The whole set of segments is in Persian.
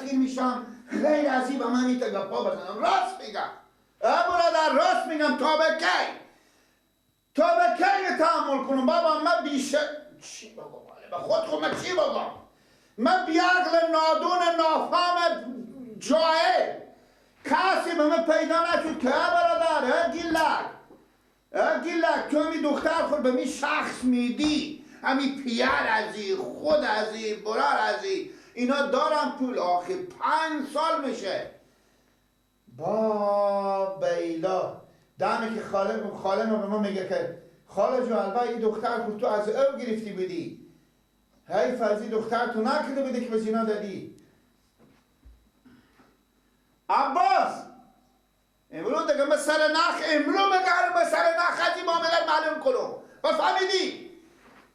تیر میشم غیر از این به من این گپا بزنم. راست میگم برادر، راست میگم. تا به کی؟ تا به کی تحمل کنم بابا؟ من بیشه چی بگم؟ به خود خود من چی بگم؟ من بیعقل نادون نافهم جاهل کسی به من پیدا نشد که برادر گیلک گیلک تو همی دختر خود به می شخص میدی، همی پیر ازی خود ازی برار ازی اینا دارم پول. آخه 5 سال میشه با بیلا دمی که خاله ما به ما میگه که خاله جو البته این دختر خود تو از او گرفتی بودی، حیف از این دختر تو نکرده بودی که به اینا دادی. عباس امروز دیگه من سر نخ، امروز میگم من سر نخ از این معامله معلوم کنم. بفهمیدی؟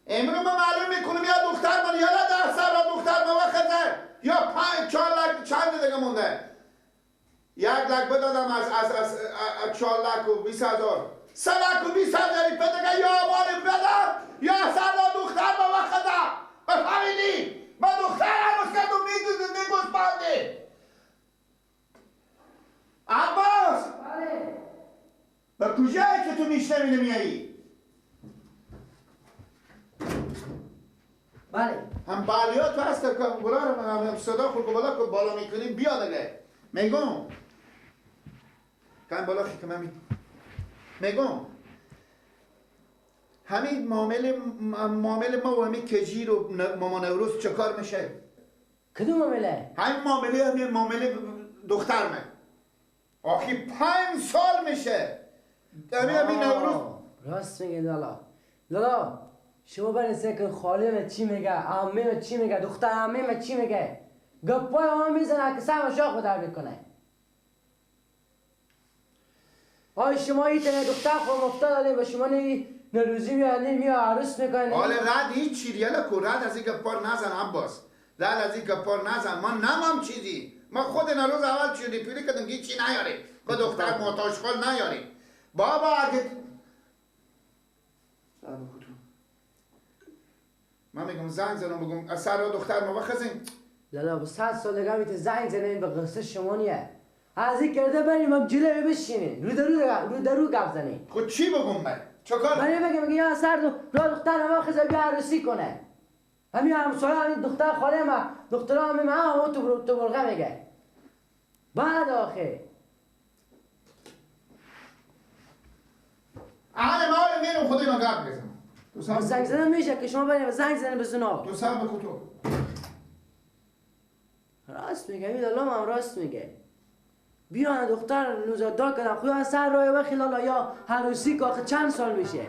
امروز من معلوم میکنم یا دختر من یا ده سر دختر من وخزه یا 5 4 لک چند دیگه مونده. 1 لک بدادم از از از 4 لک و 20 هزار، 3 لک و 20 هزار دیگه یا مال بدم یا سر دختر من وخزه. بفهمیدی؟ من دختر هنوز که تو میدونی میگوسپندی. عباس بله. به کجایی که تو میشنوی نمیایی؟ بله هم بالیا تو هست که هم صدا خود بالا که بالا میکنیم بیا دیگه. میگم کم بالا که من میگم همین معامله ما و همین کجیر و مامان نوروز چه کار میشه؟ کدوم معامله؟ همین معامله، همین معامله دختر من. آخی 5 سال میشه همین نوروز. راست میگه لالا. لالا شما برین سعی کن خاله من چی میگه، عمه من چی میگه، دختر عمه من چی میگه. گپای ما میزنه که سم شاخ در میکنه. آی شما این تنه دختر خود مفتا دادیم به شما نی نوروزی میاد نی میاد عروس میکنه. حالا رد هیچ چی ریاله کو، رد از این گپار نزن عباس، رد از این گپار نزن. ما نمام چیزی، ما خود نروز اول چیری پیری کردم که چی نیاریم که دختر محتاج نیاریم. بابا اگه من میگم زنگ زنم بگم از سر دختر ما بخزیم. لالا با 100 سال دیگه میته زنگ زنیم به قصه شما نیه. از این کرده بریم هم جلوی بشینیم رو در رو در رو گپ زنیم. خود چی بگم من؟ چه کار؟ من بگم یا سر رو دختر ما خزه بیا عروسی کنه. همین همسایه همین دختر خاله ما دختر همین ما تو برقه میگه. بعد آخه انا ما میرم خودی ما گپ بزنم. زنگ زدن میشه که شما بریم زنگ زنیم به زنا. تو سر بکن تو. راست میگه این الله هم راست میگه. بیان دختر نوزادا کردم خدا سر راه و خلالا یا عروسی که آخه چند سال میشه.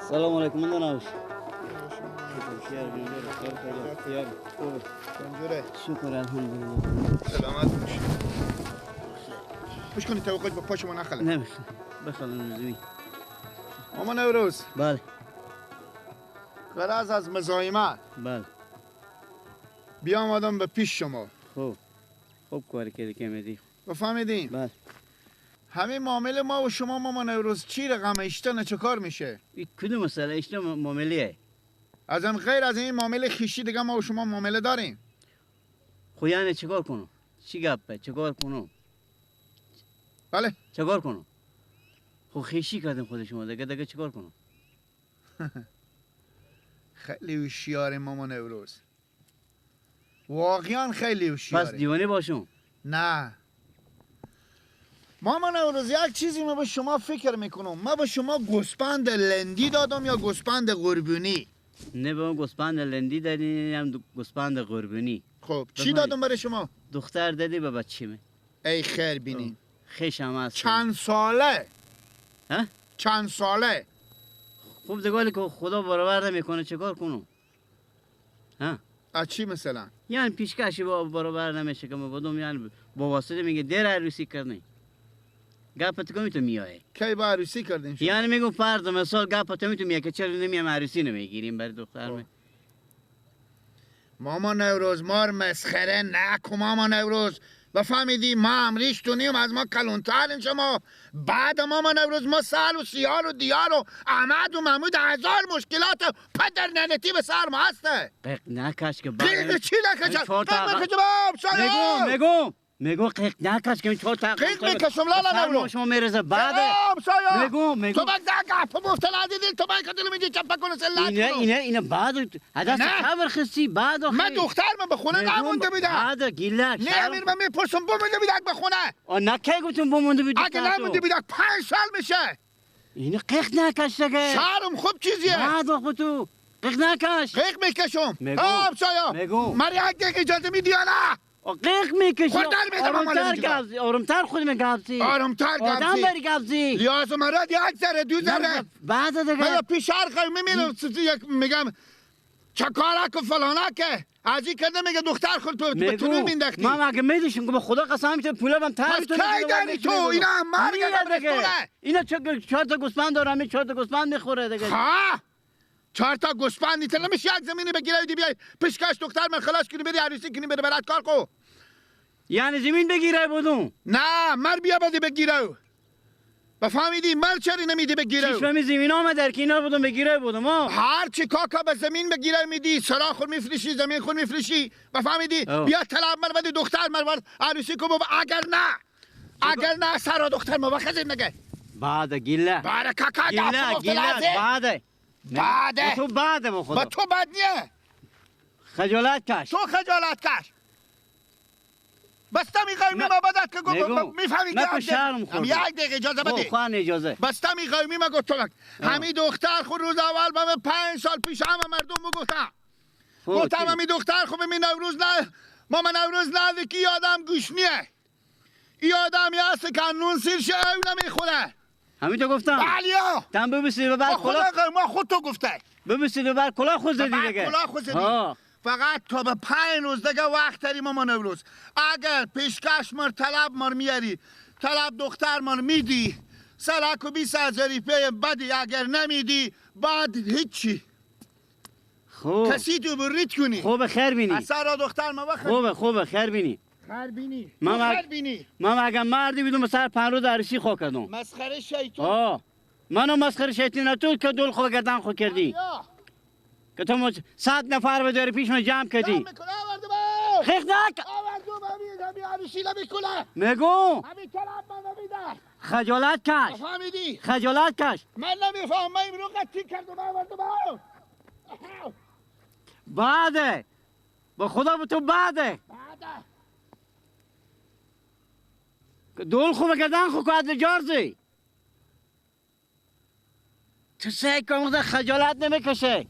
سلام علیکم من نوش. شکر الحمدلله. سلامت باشی. خوش کنی توقف با پاشو نخله. نمیخوام. بخوام نوزمی. ماما نوروز. بله. قرض از مزاحمت. بله. بیام آدم به پیش شما. خوب. خوب کار کردی که میدی. بفهمیدین؟ بله. همه معامله ما و شما ماما نوروز چی رقم اشتن چه کار میشه؟ این کدوم مسئله اشتن معامله؟ ازم غیر از این معامله خیشی دیگه ما و شما معامله داریم. خو یعنی چیکار کنم؟ چی گپه؟ چیکار کنم؟ بله چیکار کنم؟ خو خیشی کردیم خود شما دیگه چیکار کنم؟ خیلی هوشیار ماما نوروز. واقعا خیلی هوشیاره. پس دیوانه باشم؟ نه ماما نوروز یک چیزی من به شما فکر میکنم. من به شما گوسپند لندی دادم یا گوسپند قربونی؟ نه به گوسپند لندی دادی هم گوسپند قربونی. خب چی دادم برای شما؟ دختر دادی به بچه من. ای خیر بینی. خیش هم هست. چند ساله؟ ها؟ چند ساله؟ خوب دیگه که خدا برابر نمیکنه چیکار کنم؟ ها؟ از چی مثلا؟ یعنی پیشکشی با برابر نمیشه که ما بدم، یعنی با واسطه میگه دیر عروسی کردی. گپت کمی تو میای. کی با عروسی کردین شما؟ یعنی میگم فرض مثال گپت کمی تو میای که چرا نمیام عروسی نمیگیریم برای دختر می. ماما نوروز مار مسخره نکن ماما نوروز. بفهمیدی ما امریش تو نیم از ما کلونترین شما. بعد ماما نوروز ما سال و سیال و دیار و احمد و محمود هزار مشکلات پدر ننتی به سر ما هسته. قیق نکش که قیق چی نکش؟ قیق میکشم. میگم قیق نکش که چهار تا قیق میکشم لالا نوروز شما میرزه بعد میگم تو بگ گپ مفت ندیدی تو بگ دل میگی چپا کنه سلات اینه بعد از خبر خسی بعد من دختر من به خونه نمونده بیدم بعد گیلک نه امیر من میپرسم بمونده بیدک به خونه نه کی گفتم بمونده بیدک اگه نمونده بیدک 5 سال میشه. اینه قیق نکش دیگه شرم خوب چیزیه. بعد آخه تو قیق نکش. قیق میکشم همسایه من یک دقیقه اجازه میدی یا نه؟ قیق میکشی. آرومتر آرومتر خود میگفتی. آرومتر گفتی. آدم بری گفتی. لیاز مراد یک ذره دو ذره. بعد دیگه. من پیش هر قومی میرم میگم چکارک و فلانکه. از این کرده میگه دختر خود تو به تو مینداختی. من اگه میدیشم که به خدا قسم میشه پولم تر تو. کی داری تو اینا مرگ قبرستونه. اینا چهار تا گوسفند دارم، چهار تا گوسفند میخوره دیگه. ها چهار تا گوسفند نیست نمیشه یک زمینی بگیری بیای پیشکش دختر من خلاص کنی بری عروسی کنی بری برات کار کو. یعنی زمین بگیره بودم؟ نه مر بیا بدی بگیره. بفهمیدی مر چرا نمیدی بگیره؟ چشم زمین آمد در که اینا بودم بگیره بودم ها. هر چی کاکا به زمین بگیره میدی، سرا خود میفروشی، زمین خود میفروشی. بفهمیدی؟ بیا طلب من بدی دختر من بر عروسی کو بابا. اگر نه اگر نه سرا دختر ما بخزید نگه. بعد گیله. بعد کاکا گیله گیله بعد. بعد تو بعد با خدا. با تو بد نیه. خجالت کش. تو خجالت کش. بسته میخوای ما بدت که میفهمی که شرم خورد. یک دقیقه اجازه بده. خوان اجازه. بسته میخوای ما گفتم همین دختر خود روز اول به من 5 سال پیش همه مردم گفتم گفتم همین دختر خود می نوروز نه ماما نوروز نه که آدم گوشنیه. ای آدمی هست که نون سیر شه او نمیخوره. همین تو گفتم. بله. تم ببوسید بر کلاه ما خود تو گفته. ببوسید بر کلاه خود زدی دیگه. کلاه خود زدی. فقط تا به 5 روز دیگه وقت داری ماما نوروز. اگر پیشکش مر طلب مر میاری، طلب دختر مر میدی، 120,000 پی بدی. اگر نمیدی بعد هیچی. خوب کسی تو برید کنی. خوب خیر بینی. اثر دختر ما بخیر. خوب خوب خیر بینی. خیر بینی. خیر بینی. من اگر مردی بودم سر 5 روز عروسی خو کردم. مسخره شیطان. منو مسخره شیطان تو که دول خو گردن خو کردی. که تو 100 نفر به داری پیش من جمع کردی. خیخ نک. میگم خجالت کش. خجالت کش. من نمیفهم. من امروز قطعی کردم آوردم. بعده با خدا به تو بعده. دول خوب کردن خو که جارزی. تو سعی کن خجالت نمیکشه.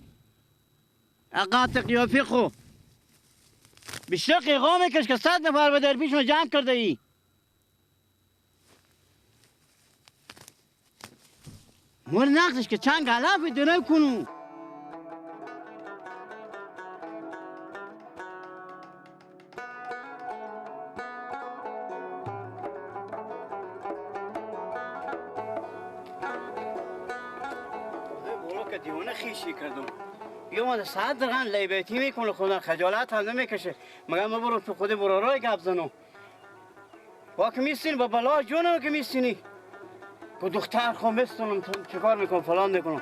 اقاط قیافی خو بیشتر قیقا میکش که 100 نفر به در پیش ما جمع کرده ای. مور نقدش که چند غلط دنای کنو. برو که دیوانه خیشی کردم. یه ماده 100 درهم لیبیتی میکنه خدا خجالت هم نمیکشه. مگه ما برو تو خود برارای گپ زنم. با که میستینی با بلا جونم که میستینی. که دختر خو میستونم چیکار میکنم فلان میکنم.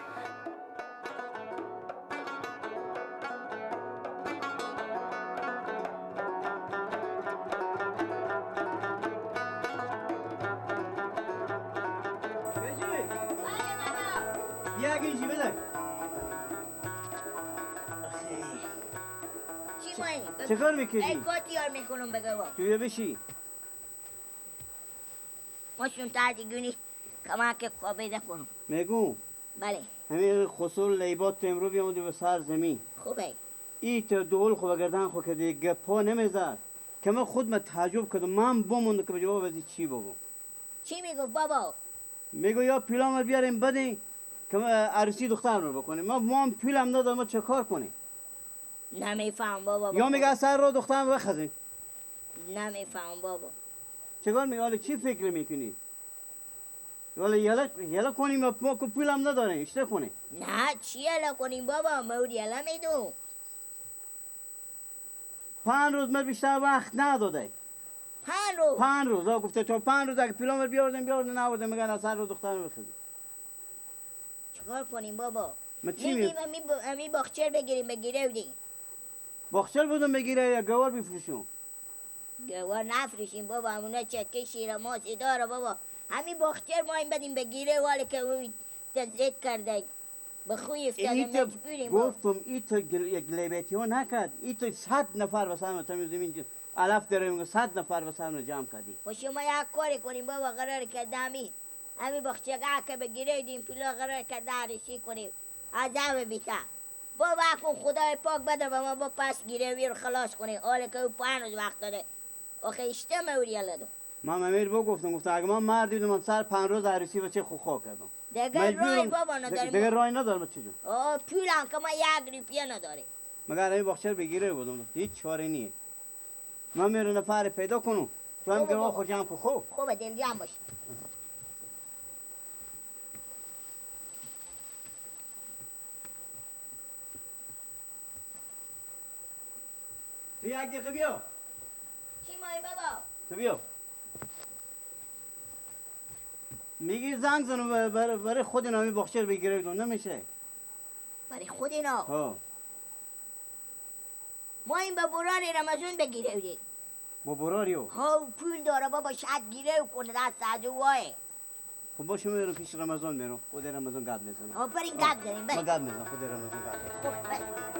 چه کار میکنی؟ ای کاتیار میکنم بگو. توی بشی. ماشون تا دیگونی کمک خوابیده کنم. میگو. بله. همین خسول لیبات تو امرو بیامدی به سر زمین. خوبه. ای تا دول خو گردن خو که دیگه پا نمیزد. که من خود من تعجب کردم. من بموندم که به جواب بدی چی بگم. چی میگفت بابا؟ میگو یا پیلام بیاریم بدین که عروسی دختر رو بکنیم. ما هم پیلم ندارم، ما چه کار کنیم؟ نمیفهم بابا. یا میگه سر رو دخترم بخزیم. نمیفهم بابا. چیکار میگه؟ حالا چی فکر میکنی؟ والا یلا کنیم، ما که پولم نداریم، اشته کنیم. نه چی یلا کنیم بابا؟ ما یلا میدون. 5 روز من بیشتر وقت نداده. 5 روز؟ 5 روز. گفته تا 5 روز اگه پیلام بیاردیم نبردیم، میگن از سر رو دخترم بخزیم. چیکار کنیم بابا؟ ما چی میگیم؟ امی باغچه بگیریم بگیره بودیم. باغچه بودم بگیره یا گوار بفروشیم؟ گوار نفروشیم بابا، همونا چکه شیر ماست داره بابا. همین باغچه ما این بدیم بگیره، والی که اون تزید کرده به خوی افتاده مجبوریم. گفتم ای تو یک لیبتی ها نکرد، ای تو 100 نفر واسه ما زمین علف داره، 100 نفر واسه ما جمع کردی. و شما یک کاری کنیم بابا، قرار کرده همین باغچه که بگیره دیم پولا قرار کرده عروسی کنیم از همه بیتا. بابا کن خدای پاک بده به ما با پس گیره ویر خلاص کنیم. حالا که او 5 روز وقت داره. آخه اشته موری دو. من امیر بو گفتم اگه من مرد دیدم من سر 5 روز عروسی بچه خو کردم. دیگه رای بابا نداریم. دیگه رای ندارم چه جون. آه پولم که ما 1 روپیه نداره. مگر این باغچه بگیره بودم، هیچ چاره نیه. من میرم نفر پیدا کنم. تو هم گروه خود جمع کن. خوب. خوبه دل جمع باش. تو یک دقیقه بیا. چی مایم بابا؟ تو بیا. میگی زنگ زنم برای خود اینا می باغچه رو بگیره بدون نمیشه. برای خود اینا؟ ها. ما این با برار رمضان بگیره بودیم. با براریو؟ ها پول داره بابا، شاید گیره کنه دست از وای. خب باشه میرم پیش رمضان، میرم خود رمضان گپ میزنم. ها بریم گپ زنیم. ما گپ میزنم خود رمضان گپ میزنم. خوبه بریم.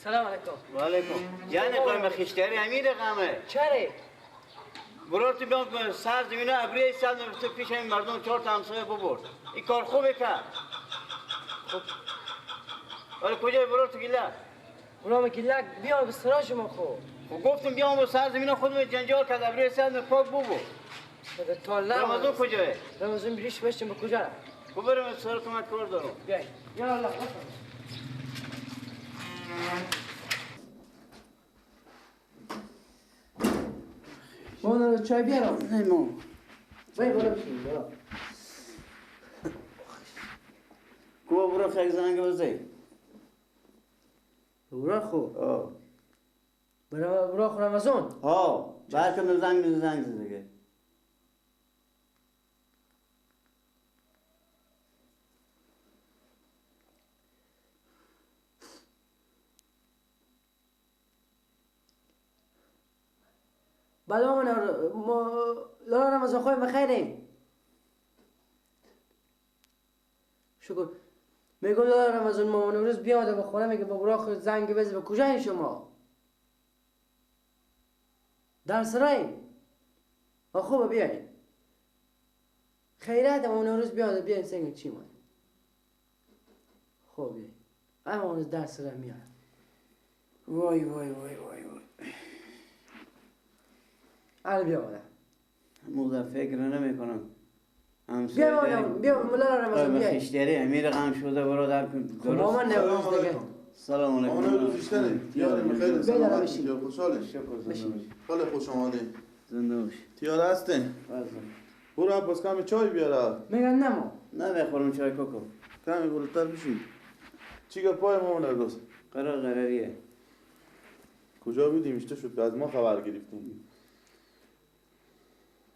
سلام علیکم. و علیکم. یعنی قایم خیشتری امیر غمه. چرا؟ برار تو بیام سر زمینه ابریه سر نفسه پیش این مردم 4 تا همسایه ببرد. این کار خوبه کرد. خب. ولی کجای برار تو گیلک؟ برام گیلک بیام به سرا شما خوب. خب گفتم بیام به سر زمینه خودم جنجال کرد ابریه سر نفسه پاک ببرد. رمضان کجاه؟ رمضان بریش بشتیم به کجا؟ خب برم سر تو من کار دارم. بیای. یا الله. مامان رو چای بیارم. نه مامان. وای برو بشین برو. کو برو خیلی زنگ بزنی. برو خو. آه. برو خو رمضان. ها. بعد که زنگ زنگ دیگه. بله مامان ما لالا رمضان خواهیم بخیریم. شکر. میگم لالا رمضان مامان امروز بیامده به خونه میگه با براخ زنگ بزن. به کجایین شما؟ در سراییم. خوبه بیاین. خیرات مامان امروز بیامده بیاین سنگ چی مامان. خوب بیاین. اما امروز در سرای میاد. وای وای وای وای وای. الان بیا مادر. موضوع فکر نمی کنم. بیا مادر بیا مولا رمضان بیا. خیشتری امیر غم شده برادر. مامان نوروز دیگه. سلام علیکم. مامان نوروز بیشتره. یارم خیلی سلامت یا خوشحاله. خیلی خوش آمدین. زنده باش. تیار هستین؟ برو عباس کمی چای بیاره. میگن نه ما. نه بخورم چای کوکو. کمی بلندتر بشین. چی گفت پای مامان نوروز؟ قرار قراریه. کجا بودیم؟ اشته شد از ما خبر گرفتیم.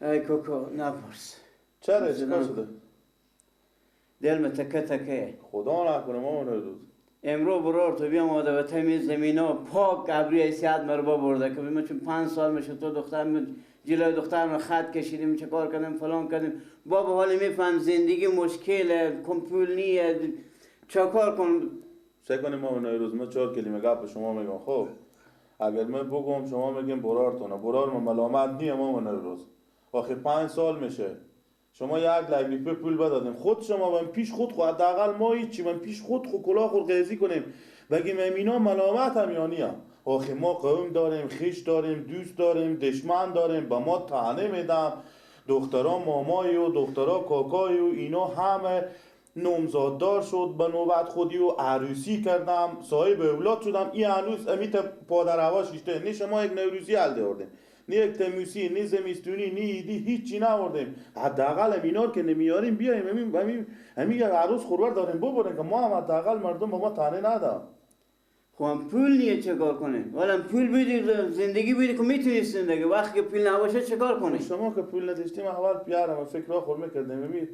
ای کوکو نپرس. چرا چیکار شده؟ دلم تکه تکه. خدا نکنه مامان روز. امرو برار تو بیام آده و تمیز زمینا پاک ابری سیاد مربا برده که من چون 5 سال میشه تو دختر من جلوی دخترم خط کشیدیم، چه کار کردیم، فلان کردیم. بابا حالا میفهم زندگی مشکله، کم پول نیه، چه کار کنم؟ سعی کنیم ما نوروز ما 4 کلمه گپ شما میگم. خب اگر من بگم شما میگیم برارتونه، برار ما ملامت نیه ما نوروز. آخه 5 سال میشه شما 1 لک روپیه پول بدادیم، خود شما من پیش خود خو حداقل ما هیچی، من پیش خود خو کلاه خود قیزی کنیم بگیم اینا ملامت هم یا نیم. آخه ما قوم داریم، خیش داریم، دوست داریم، دشمن داریم، به ما طعنه میدم، دخترا مامایی و دخترا کاکایی و اینا همه نامزاددار شد به نوبت خودی و عروسی کردم، صاحب اولاد شدم. این هنوز امیت پادر هوا شیشته. نه شما یک نوروزی حل آوردیم، نه یک تموسی، نه زمستونی، نه ایدی، هیچی نوردیم. حداقل اینا که نمیاریم بیایم همین عروس خورور داریم ببریم که ما هم حداقل مردم به ما طعنه ندم. خب پول نیه چه کار کنه؟ والا پول بیدی زندگی بیدی که میتونی زندگی، وقتی که پول نباشه چه کار کنه؟ شما که پول نداشتیم اول پیارم فکر خور میکردیم،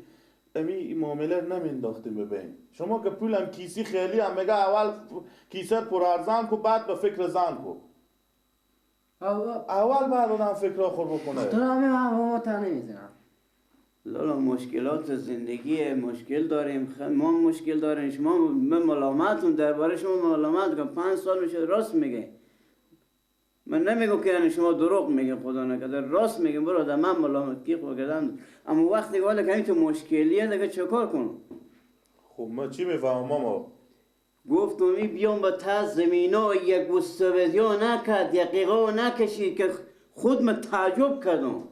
امی معامله نمینداختیم به بین. شما که پولم کیسی خیلی هم میگه اول کیسه پر ارزان کو بعد به فکر زن کو. اول بعد آدم فکر خور بکنه. تو همه ما تا نمیزنم. لالا مشکلات زندگی مشکل داریم، ما مشکل داریم، شما من ملامتون درباره شما ملامت کنم. 5 سال میشه راست میگه، من نمیگم که یعنی شما دروغ میگه، خدا نکرده راست میگه برادر، من ملامت کی خو کردم. اما وقتی که حالا که تو مشکلیه دیگه چه کار کنم؟ خب من چی میفهمم ماما؟ گفتم می بیام با تاز زمینا یک گستوزیا نکرد، دقیقه نکشید که خود من تعجب کردم.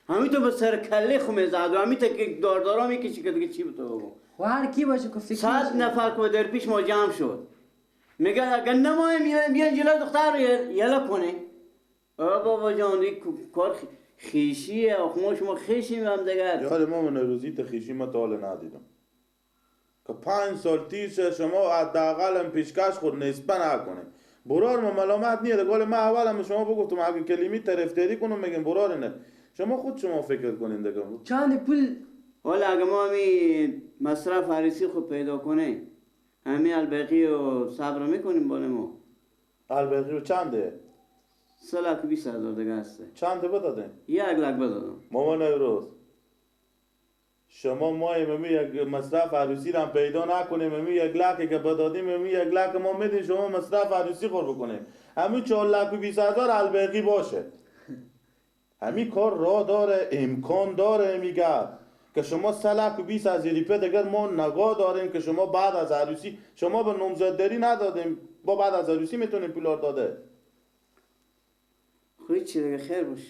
همین تو به سر کله خو میزد و همین تو که داردارا میکشی که دیگه چی به تو بگم؟ خب هر کی باشه گفتی 100 نفر که در پیش ما جمع شد، میگه اگر نمایم بیان جلو دختر رو یلا کنه. بابا جان این کار خیشیه، آخه ما شما خیشیم هم دیگه. یاد ما نوروزی تا خیشی ما تا حالا ندیدم که 5 سال تیر شما حداقل هم پیشکش خود نسبه نکنه. برار ما ملامت نیه دیگه. من اولم شما بگفتم اگه کلمی طرفداری کنم میگم برار نه، شما خود شما فکر کنین دیگه. چند پول حالا اگه ما همی مصرف عروسی خود پیدا کنه همی الباقی رو صبر میکنیم بالا ما. الباقی رو چنده؟ 3,20,000 دیگه هسته. چنده بدادین؟ 1 لک بدادم. مامان نوروز شما ما امی یک مصرف عروسی رو هم پیدا نکنیم، امی 1 لک که بدادیم امی 1 لک ما میدیم شما مصرف عروسی خور بکنیم، همین 4,20,000 الباقی باشه. همین کار راه داره، امکان داره. میگه که شما 3,20,000 روپیه دیگر ما نگاه داریم که شما بعد از عروسی، شما به نامزدداری ندادیم، با بعد از عروسی میتونیم پولار داده. خب چی دیگه خیر باشه.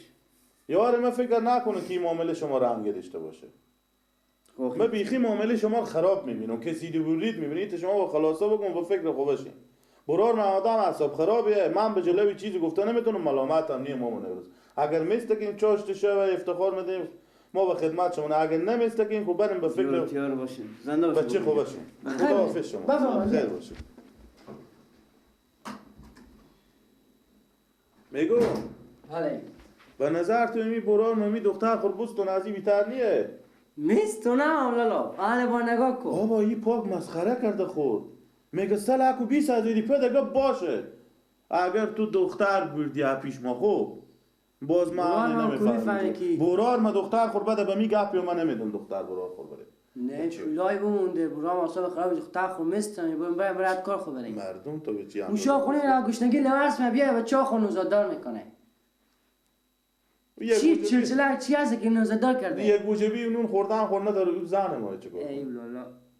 یار من فکر نکنه که این معامله شما رنگ داشته باشه. من بیخی معامله شما رو خراب میبینم، کسی دیورید میبینید شما با خلاصه بکن با فکر خوبشین. برار من آدم اعصاب خرابیه، من به جلوی چیزی گفته نمیتونم، ملامتم نیه مامان امروز. اگر میستکیم چاشت شه و افتخار میدیم ما به خدمت شما، اگر نمیستکیم خب بریم به فکر تیار باشیم. زنده باشیم. بچه خوب باشیم. خدا حافظ شما. خیر باشیم. میگو بله به نظر تو می برار می دختر خربوستون از این بیتر نیه؟ میستونم لالا. آره با نگاه کن. بابا این پاک مسخره کرده خورد. میگه 3,20,000 روپیه دیگه باشه. اگر تو دختر بردی پیش ما خوب باز من نمیفهمم. برار ما دختر خور بده به می گپ من نمیدم دختر برار خور بده. نه پولای بمونده برام اصلا خراب دختر خور مستم برم برم کار خور بریم. مردم تو به چی هم موشا خونه را گشنگی لورس ما بیا بچا خون نوزاددار میکنه. چی چلچله چی هست که نوزاددار کرده؟ یک گوجبی نون خوردن خور نداره زن ما چیکار؟ ای لالا.